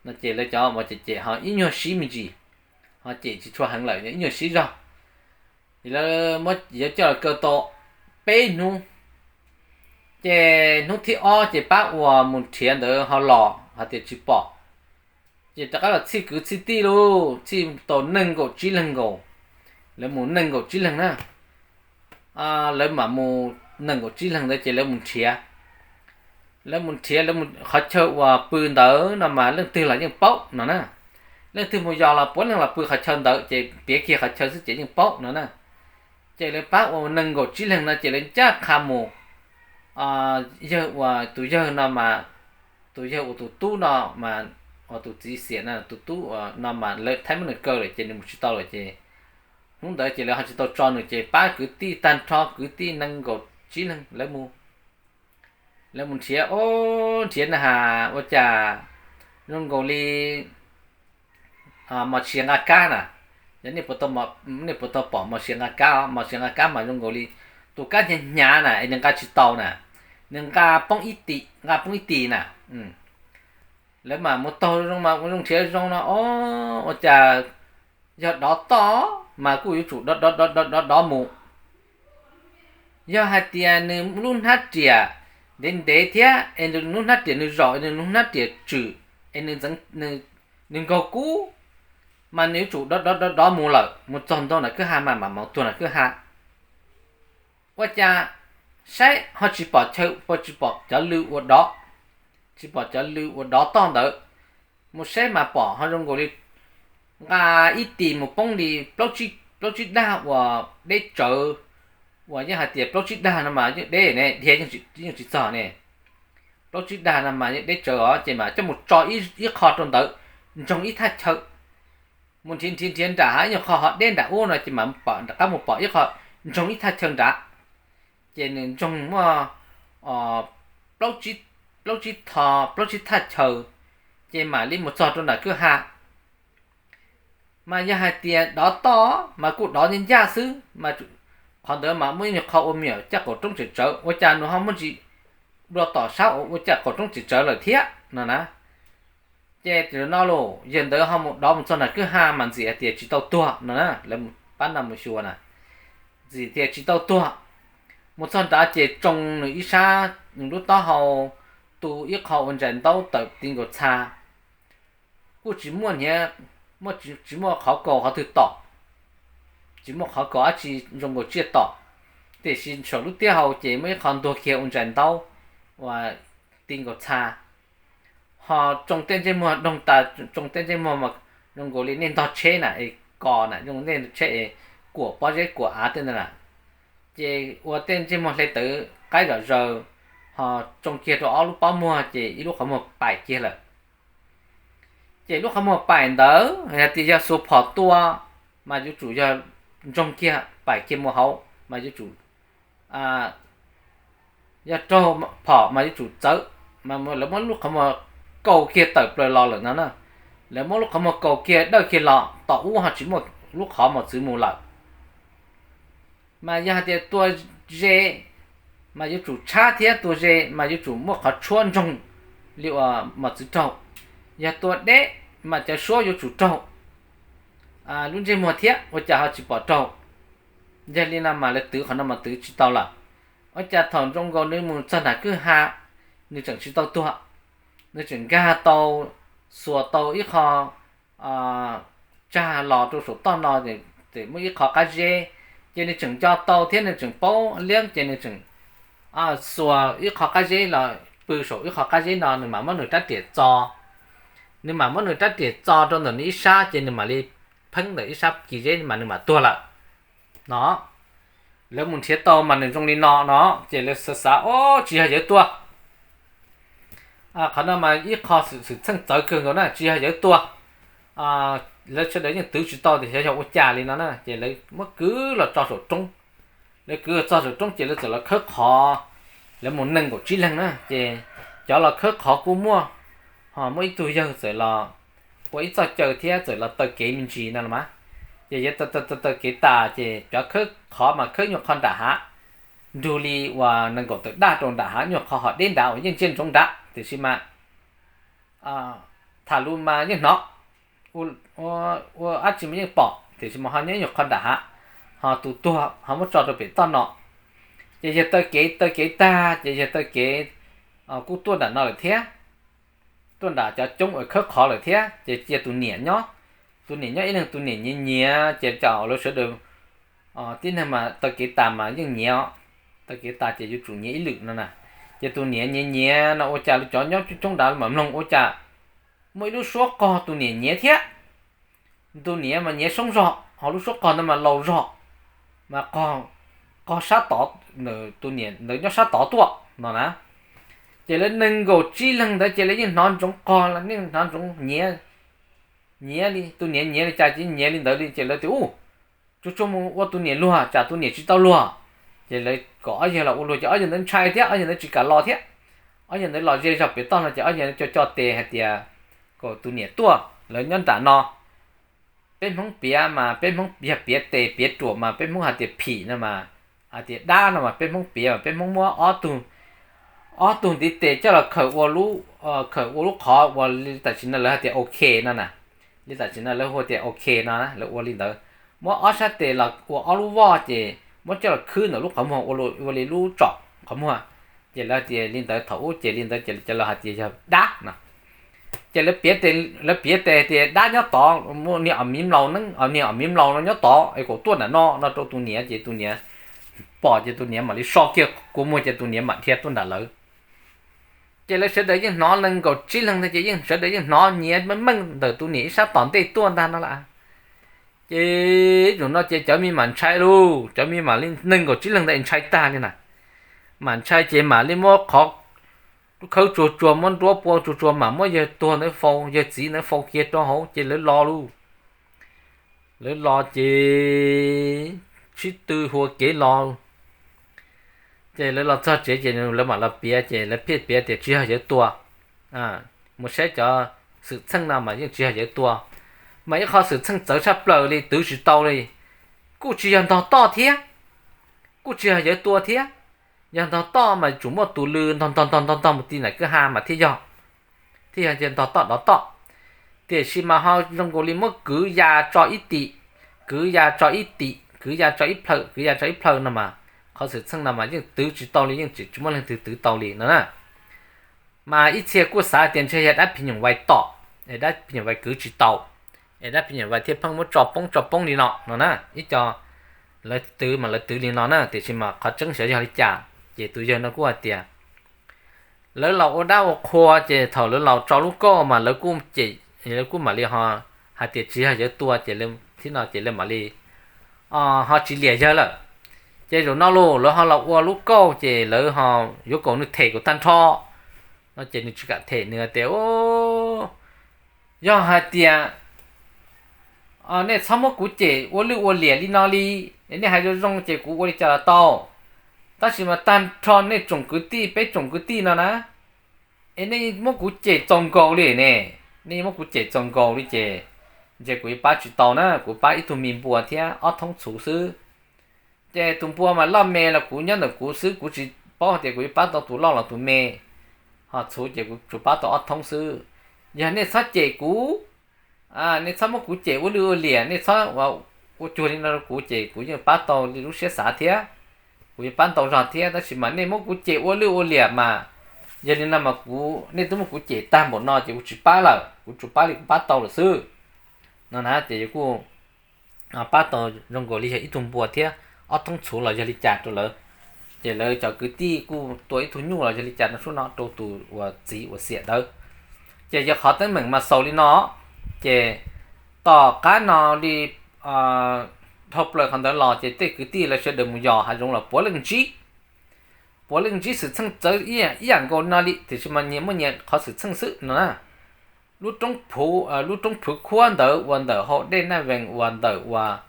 No ces lawv cov uas cem cem ho ib nyuag sib me ntsis, ho cem tsis tshua heev lawm ib nyuag sib zog. Ces lawv muab yawg coj los kaw tau peb hnub, ces hnub thib ob ces pab uas mus nrhiav ntawd ho los hais tias tsis pom. Ces rov qab los txhij kwv txhij tij lauj, txhij tau nees nkaum tsib leeg nkaus. Lawv mus nees nkaum tsib leeg na. Lawv mam mus nees nkaum tsib leeg ntawd ces lawv mus nrhiav. Lawv mus nrhiav, lawv mus qhov chaw uas pw ntawd no mas leej twg los yeej paub no na. Leej twg mus yos los puav leej los pw qhov chaw ntawd ces piav kiag qhov chaw xwb ces yeej paub no na. Ces lawv pab uas nees nkaum tsib leeg no ces lawv ncaj qha mus. Yawg uas tus yawg no mas, tus yawg uas tus tub no mas, uas tus txiv xiam no tus tub no mas lawv thaib muab nws kaw lawm ces nws mus tsis tau lawm ces hnub ntawd ces lawv ho tsis tau tso nws ces pab kwv tij tag nrho kwv tij nees nkaum tsib leeg lawv mus. Lawv mus nrhiav, o, nrhiav na has ua cas zoo nkaus li mos tshia nqa kab na. Yog nej puas tau pom mos tshia nqa kab, mos tshia nqa kab mas zoo nkaus li tus kab hnyav hnyav na es nws nqa tsis tau na, nws nqa poob ib tim, nqa poob ib tim na. Lawv mam mus taug zoo mas ua zoo nrhiav zoo no, o, ua cas yog dov toj mas kuj yuav tsum dov dov dov dov mus. Yog hais tias nws lub hnab riam ntev ntev thiab es nws lub hnab riam nws zaum es nws lub hnab riam tswm es nws nkaug kub, mas nws yuav tsum dov dov dov dov mus lawm, mus txog ntua nram kwj ha mas mam mus tuag nram kwj ha. Ua cas saib ho tsis pom chaw, tsis pom cov lw ua dov, tsis pom cov lw ua dov toj ntawd. mus saib mas pom ho zoo nkaus li nqa ib tis mus poob li plaub tsib dag uas deb tsawv, uas yeej hais tias plaub tsib dag no mas yeej deb ne, dhia yeej tsis txog ne. Plaub tsib dag no mas yeej deb tsawv os, ces mas coj mus tso ib qho rau ntawd, ntsoog ib thaj chaw. Mus nrhiav nrhiav nrhiav nram hav, ib nyuag qho ho deb nram ub no ces mam rov qab mus pom ib qho ntsoog ib thaj chaw nrad. Ces nws ntsoog muaj plaub tsib tho, plaub tsib thaj chaw, ces mam li mus txog rau nram kwj ha. Mas yog hais tias dov toj mas kuj dov ncaj ncaj xwb mas, qhov ntawd mas muaj ib nyuag qho ua me nyuam caj qaum roob tseem tsawv, ua cas nws ho muaj ntsis dua tom sab uas ua caj qaum roob tseem tsawv lawm thiab no na. Ces tam no los yawg ntawd ho mus dov mus txog nram kwj ha mas ntxim hais tias tsis tau tuag no na, lawv pab no mus xyuas na, ntxim tias tsis tau tuag. Mus txog nrad ces tsoo nws ib sab, nws lub taub hau tu ib qho ua ntsais ntaub tawm ti nkaus txha, kuj tsis muaj hniav, tsis muaj qhov kaus qhov twg tom, tsis muaj qhov kaus dab tsi zoo nkaus tsiaj tom, tiam sis saum lub taub hau ces muaj ib qho ntuag kiag ua ntsais ntaub uas ti nkaus txha. Ho tsoo tej ntsej muag doog tas, tsoo tej ntsej muag zoo nkaus li nej ntog tsheb na es kos na, zoo nej tsheb es kuam pob zeb kuam av tej ntawd na. Ces ua tej ntsej muag hle tawv qaib zom zaws, ho tsoo kiag rau ob lub pob muag ces ib lub qhov muag paim kiag lawm. Ces lub qhov muag paim ntawd yog tias yog xuas phom tua mas yuav tsum yog ntsoog kiag paim kiag mus hauv mas yuav tsum, yog raug phom mas yuav tsum txawv, mas lawv muab lub qhov muag kaus kiag tawm plaws los lawm no na. Lawv muab lub qhov muag kaus kiag dawj kiag los tom ub ho tsis muaj lub qhov mos txwv mus lawm. Mas yog hais tias tua ze mas yuav tsum tshab thiab, tua ze mas yuav tsum muaj qhov tshuab ntsoog li uas mos txwv raug. Yog tua deb mas cov suab yuav tsum raug lub ntsej muag thiab, ua cas ho tsis pom raug. Yog li no mas lawv twv qhov no mas twv tsis tau lawm. Ua cas thaum zoo nkaus nws mus txog nram kwj ha, nws tseem tsis tau tuag, nws tseem nkag tau, xuas tau ib qho tsag los rau saum toj no, tseem muaj ib qho qab zeb, ces nws tseem nco tau thiab nws tseem paub liab ces nws tseem xuas ib qho qab zeb los pw saum ib qho qab zeb no, nws mam muab nws rab riam txo, nws mam muab nws rab riam txo rau ntawm nws ib sab ces nws mam li pheeb ntawm ib sab kis zeb mas nws mam tuag lawm no. Lawv mus nrhiav tau mas nws zoo li no no, ces lawv xav xav, o, tsis yog yawg tua. Qhov no mas ib qho xwm txheej txawv kawg nkaus na, tsis yog yawg tua. Lawv sawv daws yeej twv tsis tau tias xyov yog ua cas li no na, ces lawv muab kwv los tso saum roob. Lawv kwv los tso saum roob ces lawv txawm los khawb qhov, lawv mus nees nkaum tsib leeg na, ces cov los khawb qhov kuj muaj, ho muaj ib tug yawg txawm los ua ib txoj caw thiab txawm los taw kev me ntsis no los mas. Ces yawg taw taw taw kev tas ces cov khawb qhov mas khawb nyuag qho nram hav, nrug li uas nees nkaum tawm daj rau nram hav, nyuag qho ho deb nrad uas yeej ntsia ntsoov nrad, tiam sis mas tham lus mas yeej hnov, ua dab tsi mas yeej pom, tiam sis mas ho nyob nyuag qho nram hav, ho tus tuag ho muab tso rau pem toj no. Ces yawg taw kev taw kev tag ces yawg taw kev kuj tuaj nram no lawm thiab, tuaj nram cov coob uas khawb qhov lawm thiab, ces cia tus niam nyob. Tus niam nyob ib leeg, tus niam nyiav nyiav ces cov lawv sawv daws tib neeg mas taw kev tas mas yeej nyiav, taw kev tas ces yuav tsum nyiav ib lwm no na. Ces tus niam nyiav nyiav no ua cas lawv cov nyob coob coob nrad mam mloog ua cas muaj ib lub suab qog tus niam nyiav thiab. Tus niam mas nyiav soob zog, ho lub suab qog ntawd mas laus zog, mas qog sab tod, tus niam ntawd nyob sab tod tuaj no na. Ces lawv nees nkaum tsib leeg ntawd ces lawv yeej hnov ntsoov qog, yeej hnov ntsoov nyiav, nyiav li tus niam nyiav li cas ces nyiav li ntawd li. Ces lawv tias, u, tsuag tsuag mus ua tus niam luag, tsam tus niam tsis tau luag. Ces lawv kom ob yawg los ua luag, ces ob yawg ntawd ntshai thiab, ob yawg ntawd tsis kam los thiab. Ob yawg ntawd los ze zog pem toj no ces ob yawg co co tes hais tias kom tus niam tuaj, lawv nyob nram no. Peb Hmoob piav mas peb Hmoob yog piav tes piav ruam mas peb Hmoob hais tias phim no mas, hais tias dab no mas peb Hmoob piav mas peb Hmoob muab ob tug ntiv tes coj los khaws ua lub, khaws ua lub qhov uas li tam sim no lawv hais tias ok no na. Li tam sim no lawv hu tias ok no, lawv ua li ntawd. Muab ob sab tes los ua ob lub voj ces muab coj los khwb ntawm lub qhov muag ua li lub tsom qhov muag. Ces lawv tias li ntawd, thaum ub ces li ntawd ces cov lawv hais tias yog dab no. Ces lawv piav tes tias dab nyob tod, muaj niag os miv mlaus, niag os miv mlaus no nyob tod es kom tuaj nram no no rau tus niam, ces tus niam pom ces tus niam mam li so kiag kua muag ces tus niam mam dhia tuaj nram lawv. Ces lawv sawv daws yeej hnov nees nkaum tsib leeg ntag ces yeej sawv daws yeej hnov nyiav meej meej ntawm tus niam ib sab tom ntej tuaj ntag no las. Ces zaum no ces cov me mam ntshai lauj, cov me mam li nees nkaum tsib leeg ntawd ntshai tag li na. Mam ntshai ces mam li muab qhov khawb tsuag tsuag, muab nruab pua tsuag tsuag, mam muab yawg tuag ntawd faus, yawg txiv ntawd faus kiag rau hauv ces lawv los lauj. Lawv los ces sib tw hua kev los. Ces lawv los txog tsev ces lawv mam los piav ces lawv pheej piav tias tsis yog yawg tua. Mus saib cov xwm txheej no mas yeej tsis yog yawg tua, mas ib qho xwm txheej txawv tshaj plaws li twv tsis tau li. Kuj tsis yog ntog toj thiab, kuj tsis yog yawg tua thiab. Yog ntog toj mas tsum muaj tus lw ntog ntog ntog ntog ntog mus ti nram kwj ha mas thiaj yog, thiaj yog ntog toj dov toj. Tiam sis mas ho zoo nkaus li muab kwv ya tso ib tim, kwv ya tso ib tim, kwv ya tso ib plhaw, kwv ya tso ib plhaw no mas qhov xwm txheej no mas yeej twv tsis tau li, yeej tsis muaj leej twg twv tau li no na. Mas ib txhia kuj xav tias ntshe yog dab phim nyuj vais tom, es dab phim nyuj vais kwv tsis tau, es dab phim nyuj vais thiaj pheej muab tso poob tso poob li no no na. Ib co lawv twv mas lawv twv li no na, tiam sis mas qhov tseeb xyov yog li cas. Ces tus yawg no kuj hais tias lawv los ua dab ua qhua ces thaum lawv los tso lub kauj mas lawv kuj cem, lawv kuj mam li ho hais tias tsis yog yawg tua ces thiab no ces lawv mam li ho tsis liam yawg lawm. Ces zaum no los lawv ho los ua lub kauj ces lawv ho yuav kom nws them kom tag nrho no ces nws tsis kam them, nws hais tias yog hais tias nej txhob muab kuv cem ua lwj ua liam li no li, nej hais zoo zoo ces kuv ua li cas los tau. Tab sis mas tag nrho nej tsoom kwv tij, peb tsoom kwv tij no na, es nej muab kuv cem txaus nkaus li ne, nej muab kuv cem txaus nkaus li ces ntshe kuv yuav pab tsis tau na, kuv pab ib tug me npua thiab ob thoob txhuv xwb. Ces tus npua mas loj me los kuv nyob ntawm kuv xwb, kuv tsis paub hais tias kuv yuav pab tau tus loj los tus me, ho txhuv ces kuv tsuas pab tau ob thoob xwb. Yog nej txhob cem kuv, nej txhob muab kuv cem ua lwj ua liam, nej txhob ua cuag li no rau kuv ces kuv yeej pab tau li lub siab xav thiab, kuv yeej pab ntau zog thiab. Tab sis mas nej muab kuv cem ua lwj ua liam mas, yog li no mas kuv, nej twb muab kuv cem tag npaum no ces kuv tsis pab lawm, kuv tsuas pab li kuv pab tau lawm xwb no na. Ces kuj pab tau zoo nkaus li yog ib tug npua thiab ob thoob txhuv los yog li cas rau lawv. Ces lawv cov kwv tij kuj tua ib tug nyuj los yog li cas no sub no rau tus uas txiv uas xiam ntawd. Ces yog qhov teeb meem mas xaus li no. Ces tom qab no li dhau plaws qhov ntawd los ces tej kwv tij lawv sawv daws mus yos hav zoov los puav leej ntsib, puav leej ntsib xwm txheej txawv ib yam nkaus no li, tiam sis mas nyias muaj nyias qhov xwm txheej xwb no na. Lub roob, lub roob Phwv Khuab ntawd uas ntawm hauv dej Naj Vees uas ntawm uas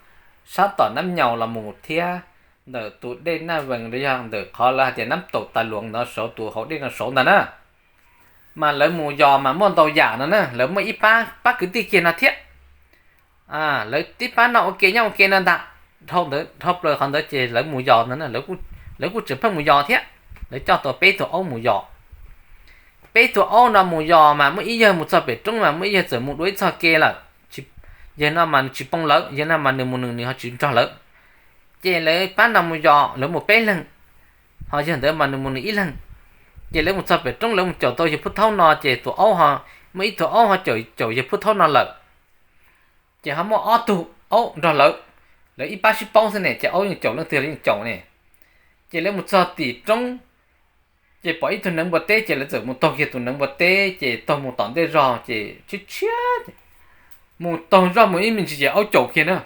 sab tom Nab Nyaus los mus thiab ntawm tus dej Naj Vees los yog ntawm qhov lawv hais tias Nab Taum Tas Luas ntawd saud, tus hauv dej no saud ntag na. Mas lawv mus yos mas muaj ntau yam no na, lawv muaj ib pab pab kwv tij kiag no thiab. Lawv tib pab no ua ke nyob ua ke no ntag. Dhau plaws qhov ntawd ces lawv mus yos ntag na, lawv kuj tseem pheej mus yos thiab. Lawv coj tau peb tug aub mus yos. Peb tug aub no mus yos mas muaj ib yawg mus txog pem roob mas muaj ib yawg txawm mus dua ib txoj kev lawm. Yawg no mas nws tsis poob lawv, yawg no mas nws mus nws, nws ho tsis nrog lawv. Ces lawv pab no mus yos, lawv mus peb leeg, ho yawg ntawd mas nws mus nws ib leeg. Ces lawv mus txog pem roob lawv mus caum tau yawg Phub Thaub no ces tus aub ho, muaj ib tug aub ho caum, caum yawg Phub Thaub no lawm. Ces ho muaj ob tug aub nrog lawv, lawv ib pab sib paub xwb ne, ces aub yeej caum leej twg los yeej caum ne. Ces lawv mus txog tim roob, ces pom ib tug neev npua teb, ces lawv txawm mus taug kiag tus neev npua teb, ces taug mus tom ntej zog ces tshiab tshiab, mus taug zog mus ib me ntsis ces aub caum kiag na.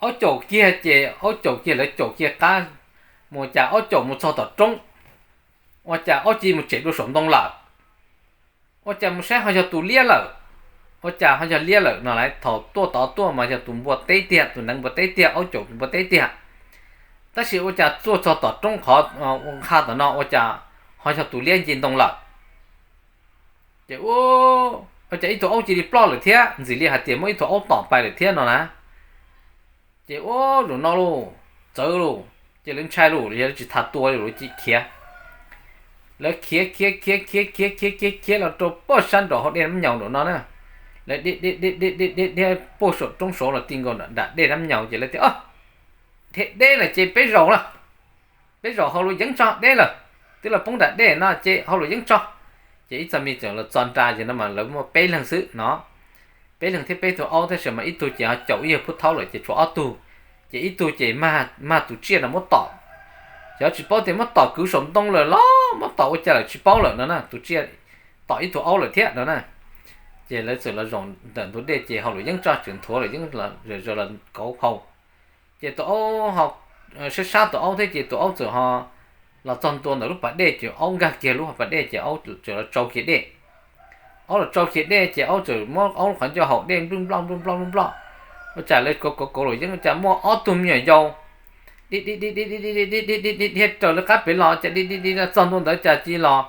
Aub caum kiag ces aub caum kiag, lawv caum kiag qab, mus cas aub caum mus txog tom roob, ua cas aub cia li mus tsem dua saum ntoo lawm. Ua cas mus saib ho yog tus liab lawm, ua cas ho yog liab lawm no lawm, thaum tuaj tod tuaj mas yog tus npua teb tiag, tus neev npua teb tiag, aub caum tus npua teb tiag. Tab sis ua cas tuaj txog tom roob qhov ua nqha tom no ua cas ho yog tus liab nce ntoo lawm. Ces ua cas ib tug aub cia li ploj lawm thiab, ntxim li hais tias muaj ib tug aub tom pais lawm thiab no na. Ces ua zaum no lauj, txawv lauj, ces lawv ntshai lauj, yog lawv tsis tham tua lawv cia li khiav. Lawv khiav khiav khiav khiav khiav khiav khiav khiav los rau pem sab nraum hauv dej Nab Nyaus nraum no na. Lawv dhia dhia dhia dhia dhia dhia dhia puag saum roob saud los ti nkaus nram dej Nab Nyaus ces lawv tias, dhia deb lawm ces peb zaum lawm, peb zaum hauv lub yeeb tso, deb lawm, twb los poob nram dej no ces hauv lub yeeb tso. Ces ib txog me tseem los txog nra ces no mas lawv muaj peb leeg xwb no. Peb leeg thiab peb tug aub, tab sis mas ib tug ces ho caum ib yawg Phub Thaub lawm ces tshuav ob tug. Ces ib tug ces mag tus tsiaj no muab tom, Xyov tsis paub tias muab tom kwv saum ntoo lawm los muab tom ua cas lawm tsis paub lawm no na, tus tsiaj tom ib tug aub lawm thiab no na. Ces lawv txawm los zaum ntawm ntug dej ces hauv luam yeeb txawm nthuav, luam yeeb zom zaws los kauv hau. Ces tus aub ho sab sab tus aub thiab ces tus aub txawm ho los txog ntua ntawm lub pas dej ces aub nkag kiag lub pas dej ces aub txawm los tsau kiag dej. Aub los tsau kiag dej ces aub txawm muab aub qhov ncauj haus dej nploj nploj nploj nploj nploj nploj. Ua cas lawv kauv kauv kauv luam yeeb ua cas muaj ob tug me nyuam yaus di di di di di di di dhia raws lawv qab pem los, cas di di di txog ntua ntawd cas cia li los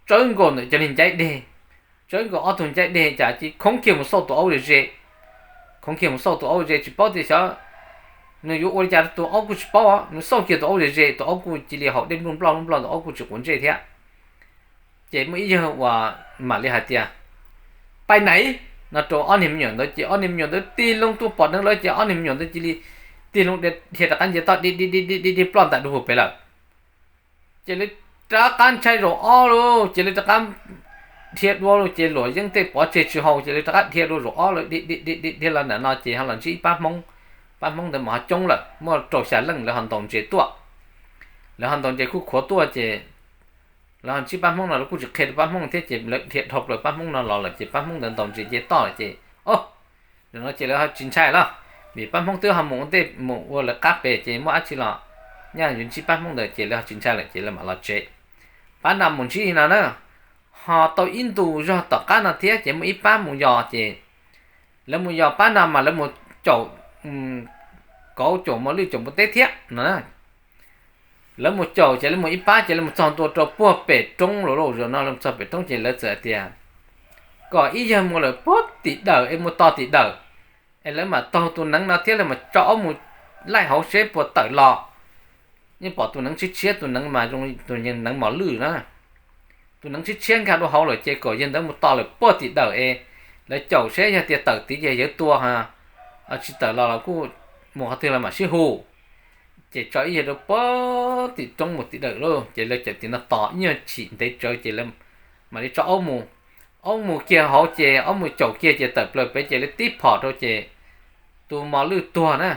tsawb nkaus ntawm cov niag ncaib deg, tsawb nkaus ob tug ncaib deg cas cia li khoov kiag mus xauj tus aub ze ze, khoov kiag mus xauj tus aub ze tsis paub tias xyov nws yuav ua li cas, tus aub kuj tsis paub, nws xauj kiag tus aub ze ze, tus aub kuj cia li haus dej nploj nploj nploj nploj, tus aub kuj tsis quav ntsej thiab. Ces muaj ib yawg uas mam li hais tias pais naiv no rau ob niag me nyuam ntawd ces ob niag me nyuam ntawd tig loo tuaj pom dheev lawv ces ob niag me nyuam ntawd cia li tig loo dhia rov qab nce toj di di di di di ploj ntais dua hauv pem lawm. Ces lawv rov qab ntshai zaum ob lauj, ces lawv rov qab dhia dua lauj, ces luam yeeb tej pov tseg tsis haus ces lawv rov qab dhia dua zaum ob lawm, dhia los ntawm no ces ho los ntsib ib pab Hmoob. Pab Hmoob ntawd mas ho coob lawm, muaj rau xya leej, lawv ho ntaus ntses tuaj. Lawv ho ntaus ntses khuj khuav tuaj ces lawv ho ntsib pab Hmoob no, lawv kuj tsis qhia rau pab Hmoob thiab ces lawv dhia dhau plaws pab Hmoob no los lawm ces pab Hmoob ntawd ntaus ntses nce toj lawm ces, o, zaum no ces lawv ho tsis ntshai lawm, vim pab Hmoob twb ho mus ua ntej mus ua lawv qab pem ces muaj dab tsi los nyaj yuav ntsib pab Hmoob ntawd ces lawv ho tsis ntshai lawm ces lawv mam los tsev. Pab no mus ntsib li no na, ho tau ib ntu zog tom qab no thiab ces muaj ib pab mus yos ces lawv mus yos pab no mas lawv mus caum kauv caum mos lwj caum npua teb thiab no na. Lawv mus caum ces lawv mus ib pab ces lawv mus txog ntua rau puag pem roob lawm lauj, zaum no lawv mus txog pem roob ces lawv txawm hais tias kom ib yawg mus lawm puag tim dawm es mus tos tim dawm, es lawv mam taug tus neev no thiab lawv mam tso aub mus laij hauv seb puas tawm los. Yeej pom tus neev tshiab tshiab, tus neev mas zoo tus neev mos lwj na. Tus neev tshiab tshiab nkag dua hauv lawm ces kom yawg ntawd mus tos lawm puag tim dawm es lawv caum seb yog tias tawm tid ces yawg tuag, tsis tawm los los kuj mus qhov twg los mam sib hu. Ces tso ib yawg rau puag tim roob mus tim dawm lauj, ces lawv caum tim no tos ib nyuag chim ntev tsawv ces lawv mam li tso aub mus. Aub mus kiag hauv ces aub mus caum kiag ces tawm plaws pem ces lawv tib phom rau ces tus mos lwj tuag na.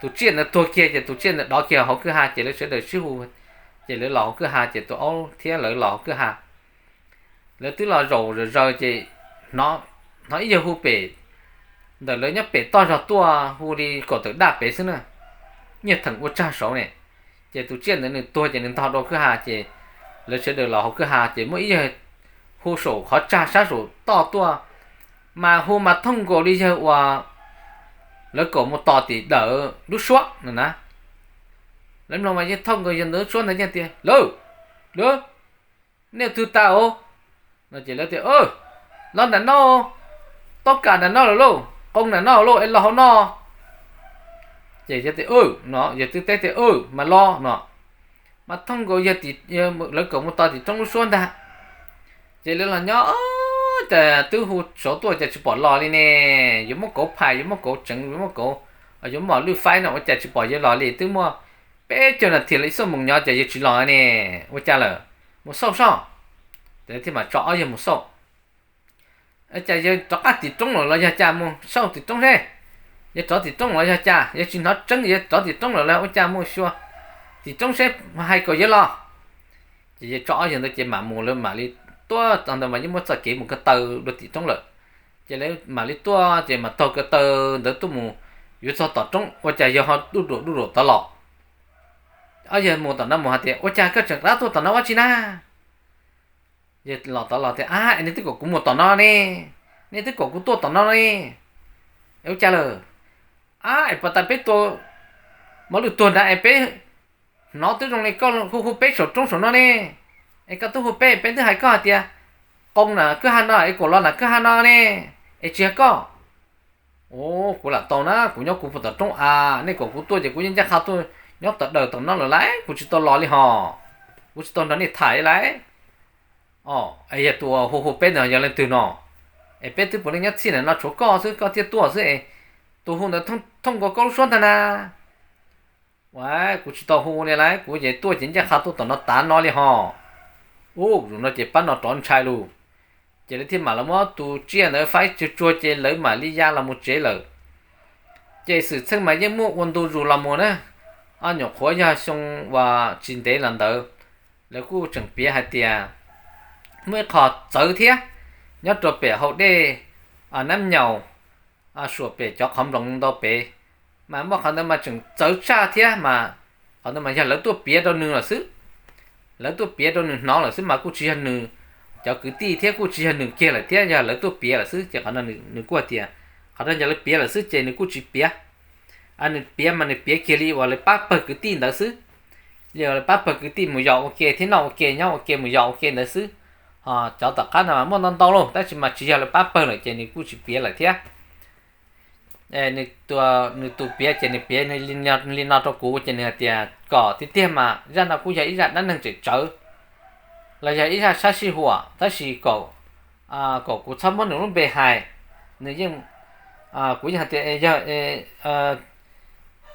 Tus tsiaj ntawd tuag kiag ces tus tsiaj ntawd dov kiag hauv kwj ha ces lawv sawv daws sib hu, ces lawv los hauv kwj ha ces tus aub thiab lawv los hauv kwj ha. Lawv twb los zaum zaws zaws ces hnov ib yawg hu pem, ntawm lawv nyob pem toj zog tuaj hu li kaum tawm daj pem xwb na, nyiaj theem ua tsag saud ne. Ces tus tsiaj ntawd nws tuag ces nws ntog dua kwj ha ces lawv sawv daws los hauv kwj ha ces muaj ib yawg hu saum qhov tsag sab saum toj tuaj, mas hu mas thooj nkaus li yawg uas lawv kom mus tos tim dawm lub suab no na. Lawv mloog mas yeej thooj nkaus yawg ntawd lub suab ntawd yeej tias, Lauj, lauj, nej twg tas os? No ces lawv tias, Los nram no, tob kam nram no lawm lauj, qoo nram no lauj, es los hauv no. Ces yawg tias, no, yawg twb teb tias, Mas los no. Mas thooj nkaus yawg, lawv kom mus tos tim roob lub suab ntag. Ces lawv los nyob, cas twb hu saud tuaj cas tsis pom los li ne? Yuav muab kauv phais, yuav muab kauv tseev, yuav muab kauv, yuav muab mos lwj faib no ua cas tsis pom yawg los li? Twb muaj peb caug nas this los ib xuab moos nyob cas yawg tsis los ne? Ua cas lawm? Mus xauj soj. Ces thiaj mam tso ob yawg mus xauj. Cas yawg rov qab tim roob lawm los yog cas? Mus xauj tim roob seb. Yawg rov tim roob los yog cas? Yawg tsis hnov tseeb, yawg rov tim roob lawm los ua cas? Mus xyuas tim roob seb, hais kom yawg los. Ces yawg tso ob yawg ntawd ces mam mus, lawv mam li tuaj txog ntawd mas yeej muab txoj kev mus ko taw dua tim roob lawm. Ces lawv mam li tuaj ces mam taug ko taw ntawd tuaj mus, yuav txog tom roob ua cas yawg ho duj ruam duj ruam tod los. Ob yawg mus tom no mus hais tias, Ua cas koj tseem rov tuaj tom no ua tsi na? Yawg los tod los tias, Ab, es nej twb kom kuv mus tom no ne, nej twb kom kuv tuaj tom no ne, es ua cas lawm? Ab, es puas tas peb tua mos lwj tuag nrad es peb hnov twb zoo li koj hu hu peb saum roob saum no ne, es koj twb hu peb, peb twb hais koj hais tias qoo na kwj ha no es kom los na kwj ha no ne, es tsis yog koj. Kuv lam tau na, kuv nyob kuv puag tom roob av, nej kom kuv tuaj ces kuv yeej ncaj qha tuaj nyob tom daws tom no lawm lauj, kuv tsis tau los li hos, kuv tsis tau nrog nej tham li lauj. Yog tus hu hu peb ntawd yog leej twg no? Es peb twb puav leej nyob txhij ntawm no tshuav koj xwb, koj thiaj tuaj xwb es tus hu ntawd thooj nkaus koj lub suab ntag na. Ua, kuv tsis tau hu li lauj, kuv ces tuaj ces ncaj qha tuaj tom no tav no li hos. Ub, zaum no ces pab no rov ntshai lug. Ces lawv thiaj mam los muab tus tsiaj ntawd faib tsuag tsuag ces lawv mam li ya los mus tsev lawm. Ces xwm txheej mas yeej muaj ua ntu zus los mus na. nyuam qhuav yog xyoo uas tsis ntev los ntawd, lawv kuj tseem piav hais tias muaj ib qho txawv thiab nyob rau pem hau dej Nab Nyaus, Suam pem cov qhov nploos ntau pem, mas muaj qhov ntawd mas tseem txawv tshaj thiab mas qhov ntawd mas yog lawv tuaj piav rau nws lawm xwb. Lawv tuaj piav rau nws hnov lawm xwb mas kuj tsis yog nws cov kwv tij thiab kuj tsis yog nws kiag lawm thiab, yog lawv tuaj piav lawm xwb. Ces qhov no nws kuj hais tias qhov no yog lawv piav lawm xwb ces nws kuj tsis piav. Nws piav mas nws piav kiag li uas lawv pab pawg kwv tij ntawd xwb. Li uas lawv pab pawg kwv tij mus yos ua ke thiab noj ua ke nyob ua ke mus yos ua ke ntawd xwb. Ho cov tom qab no mas muaj ntau ntau lauj, tab sis mas tsis yog lawv pab pawg lawm ces nws kuj tsis piav lawm thiab. Nws tus piav ces nws piav li no rau kuv ces nws hais tias kom tiag tiag mas zaj no kuj yog ib zaj dab neeg tseem tsawv los yog ib zaj sab sij huam, tab sis kom kuv txhob muab nws lub npe hais. Nws yeej, kuv yeej hais tias yog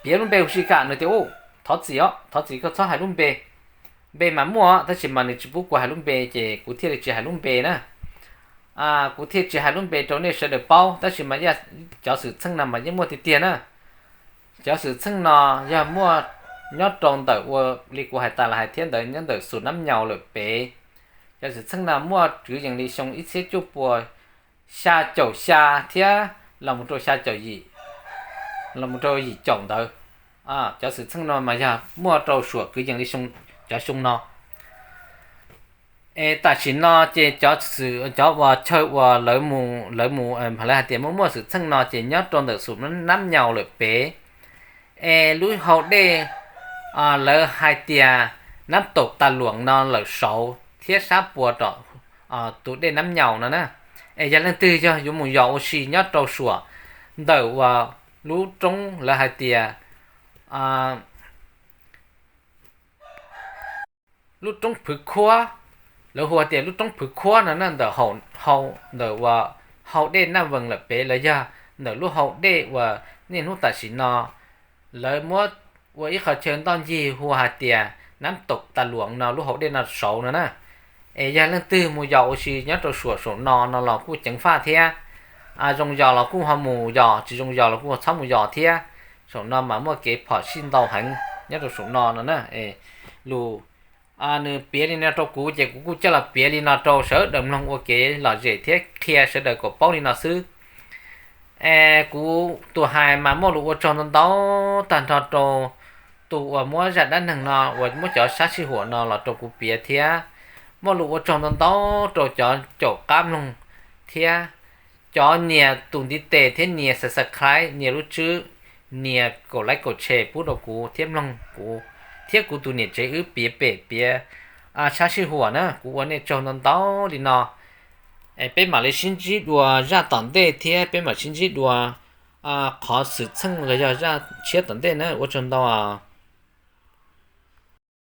piav lub npe huv si kam, nws tias u, thov txim os, thov txim koj txhob hais lub npe. Npe mas muaj tab sis mas nws tsis pub kuv hais lub npe ces kuv thiaj li tsis hais lub npe na. Kuv thiaj tsis hais lub npe rau nej sawv daws paub, tab sis mas cov xwm txheej no mas yeej muaj tiag tiag na. Cov xwm txheej no yog muaj nyob rau ntawm ua li kuv hais tas los hais thiab ntawd nyob ntawm Xus Nab Nyaus lawm pem. Cov xwm txheej no muaj kwv yees li xyoo ib txhiab cuaj pua xya caum xya thiab los mus rau xya caum yim, los mus rau yim caum ntawd. Cov xwm txheej no mas yog muaj rau Suam kwv yees li cov xyoo no. Es tam sim no ces cov uas chaw uas lawv mus, lawv mus, lawv hais tias muaj muaj xwm txheej no ces nyob rau ntawm Xus Nab Nyaus lawm pem. Es lub hau dej lawv hais tias Nab Taum Tas Luam no lawm saud thiab sab pua rau tus dej Nab Nyaus no na. Es yog leej twg yog yuav mus yos ua si nyob rau Suam ntawm uas lub roob lawv hais tias lub roob Phwv Khuab, lawv hu tias lub roob Phwv Khuab no na, ntawm hau, ntawm uas hau dej Naj Vees lawm pem los yog ntawm lub hau dej uas niaj hnub tam sim no lawv muab ua ib qho chaw ntoj ncig hu hais tias Nab Taum Tas Luam no lub hau dej no saud no na. Es yog leej twg mus yos ua si nyob rau Suam saum no no los kuj ceev faj thiab. Zoo yos los kuj ho mus yos, tsis zoo yos los kuj txhob mus yos thiab. Saum no mas muaj kev phom sij ntau heev nyob rau saum no no na. Lus nws piav li no rau kuv ces kuv kuj coj los piav li no rau sawv daws mloog ua kev lom zem thiab qhia sawv daws kom paub li no xwb. Es kuv tus hais mas muaj lus ua tsaug ntau ntau tag nrho rau tus uas muab zaj dab neeg no uas muab cov sab sij huam no los rau kuv piav thiab. Muaj lus ua tsaug ntau ntau rau cov caum qab mloog thiab cov nias tus ntiv tes thiab nias subscribe, nias lub tswb, nias kaum like kaum share pub rau kuv thiab mloog kuv thiab kuv tus niam tsev wb piav pem piav sab sij huam na. Kuv ua nej tsaug ntau ntau li no. Es peb mam li sib ntsib dua zaj tom ntej thiab peb mam sib ntsib dua qhov xwm txheej los yog zaj tshiab tom ntej na. Ua tsaug ntau.